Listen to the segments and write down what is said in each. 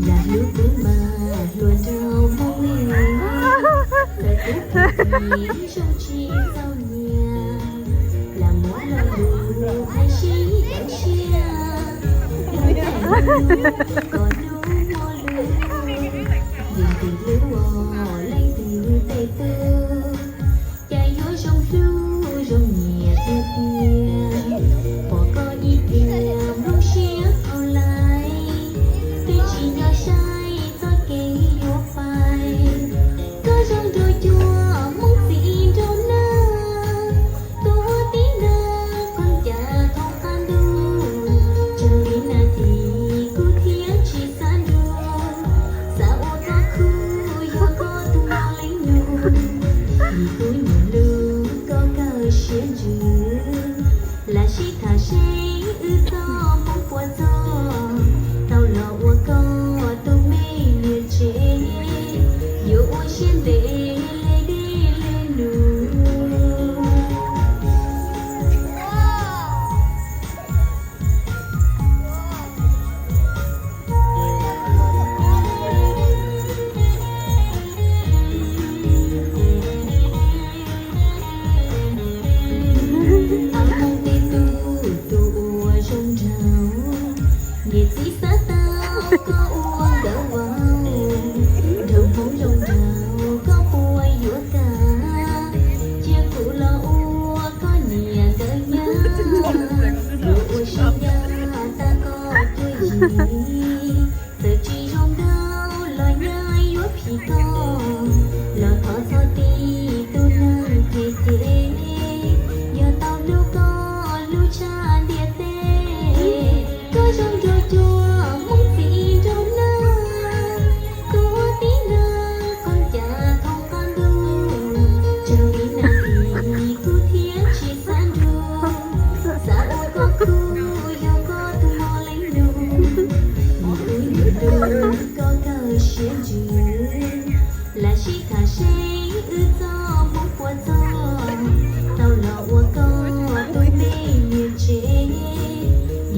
Yam hlub kuv mas hluas nraug Hmoob li, txawm kuv pheej zoo tsis txaus nyiam, lam muab lo lus hais sib deev siab, ib txhis kom hnub muaj lub, vim tus hlub uas leej twg tej tub. Cas yuav zoo hlub zoo nyiam tiag tiag, pom koj ib pliag nplooj siab qhau lais, twb tsis nco saib txoj kev yuav pais. Koj zoo nraug cuag Hmoob txiv nraug nab, tus ua tib neeg pheej cav thooj qab ntuj, tsaug li nas this kuv thiaj tsis xav nrug, xav ua koj khub yog koj tus mos leej nus, vim kuv nyiam hlub koj kawg siab ntsws. Lam sib tham seb wb txoj hmoov puas txog, tau los ua koj tus me niam tsev, yuav ua siab ntev li dej li num. Ab Hmoob tej tub tus uas zoo nraug, niam txiv xav tau koj ua nkawd vauv. Nraug Hmoob zoo nraug koj puas yuav kam, cia kuv los ua koj niam nkawd nyab, yuav ua siab ncaj tag koj cuab yig. Txawm tsis zoo nkauj los nyab yuav phim koj, los thov txhob tib tus neeg phem ces, yog tau hlub koj hlub tshaj ntiaj teb. Koj zoo nraug cuag Hmoob txiv nraug nab, tus ua tib neeg qee cas thooj qab ntuj. Tsaug li nas this kuv thiaj tsis xav nrug, xav ua koj khub yog koj tus mos leej nus, vim kuv nyiam hlub koj kawg siab ntsws. Lam sib tham seb wb txoj hmoov puas txog, tau los ua koj tus me niam tsev,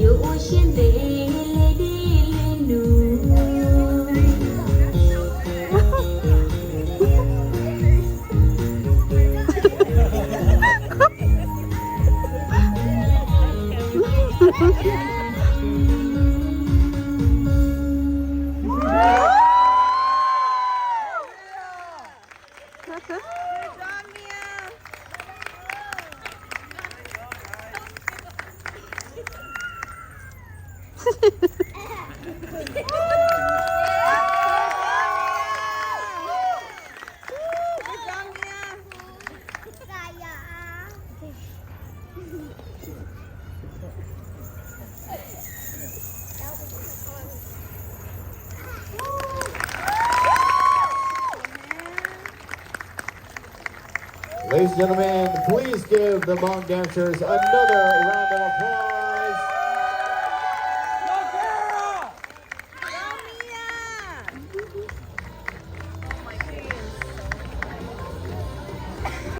yuav ua siab ntev li dej li num. Ladies and gentlemen, please give the Hmong dancers another round of applause.